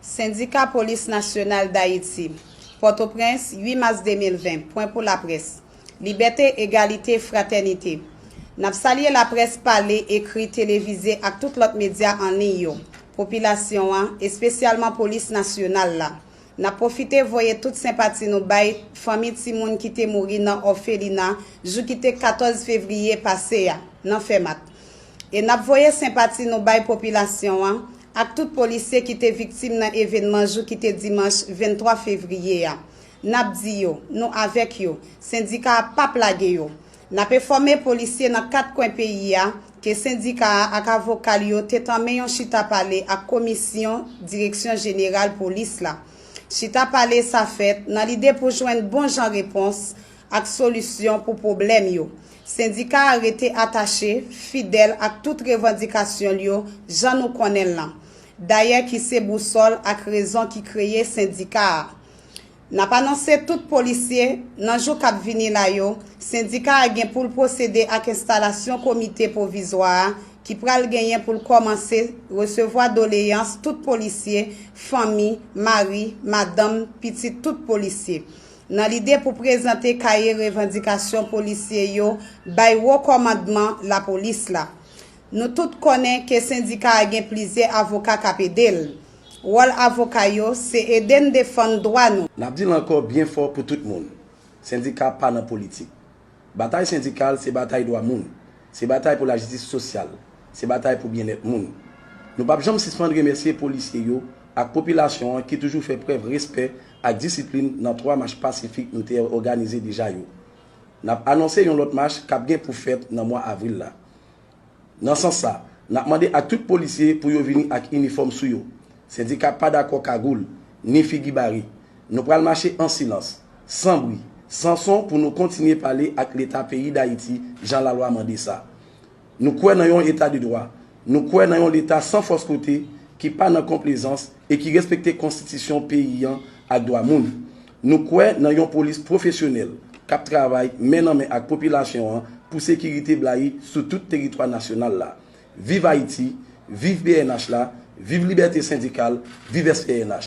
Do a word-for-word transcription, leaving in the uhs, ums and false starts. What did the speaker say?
Sendika Polis Nasyonal Dayiti, Pòtoprens, uit mas de mil ven, pwen pou laprès. Libète, egalite, fratènite. N ap salye laprès pale, ekri, televize ak tout lòt medya an liy yo, popilasyon an, espesyalman Polis Nasyonal la. N ap pwofite voye tout senpati nou bay fanmi timoun ki te mouri nan òfelina jou ki te katòz fevriye pase a, nan Fèmat. E n ap voye senpati nou bay popilasyon an ak tout polisye ki te viktim nan evènman jou ki te dimanch venntwa fevriye a. N ap di yo, nou avèk yo, sendika a p ap lage yo. N ap enfòme polisye nan kat kwen peyi a ke sendika a ak avoka l yo te tanmen yon chita pale ak komisyon Direksyon Jeneral Polis la. Chita pale sa fèt nan lide pou jwenn bon jan repons ak solisyon pou pwoblèm yo. Sendika a rete atache, fidèl ak tout revandikasyon l yo, jan nou konnen l lan. Dayè ki se bousòl ak rezon ki kreye sendika a. N ap anonse tout polisye, nan jou k ap vini la yo, sendika a gen pou l pwosede ak enstalasyon komite pwovizwa a ki pral genyen pou l kòmanse resevwa doleyans tout polisye, fanmi, mari, madanm, pitit tout polisye, nan lide pou prezante kaye revandikasyon polisye yo bay wo kòmandman lapolis la. Nou tout konnen ke sendika a gen plizyè avoka k ap ede l. Wòl avoka yo se ede n defann dwa nou. N ap di l ankò byen fò pou tout moun, sendika pa nan politik. Batay sendikal se batay dwa moun, se batay pou lajistis sosyal, se batay pou byennèt moun. Nou p ap janm sispann remèsye polisye yo ak popilasyon an ki toujou fè prèv respè ak disiplin nan twa mach pasifik nou te òganize deja yo. N ap anonse yon lòt mach k ap gen pou fèt nan mwa avril la. Nan sans sa, n ap mande ak tout polisye pou yo vini ak inifòm sou yo. Sendika pa dakò kagoul, ni figi bare. Nou pral mache an silans, san bri, san son pou nou kontinye pale ak Leta peyi Dayiti jan lalwa mande sa. Nou kwè nan yon eta de dwa. Nou kwè nan yon Leta san fòs kote, ki pa nan konplezans e ki respekte konstitisyon peyi an ak dwa moun. Nou kwè nan yon polis pwofesyonèl k ap travay men nan men ak popilasyon an pou sekirite blayi sou tout teritwa nasyonal la. Viv Ayiti, viv P N H la, viv libète sendikal, viv S P N H.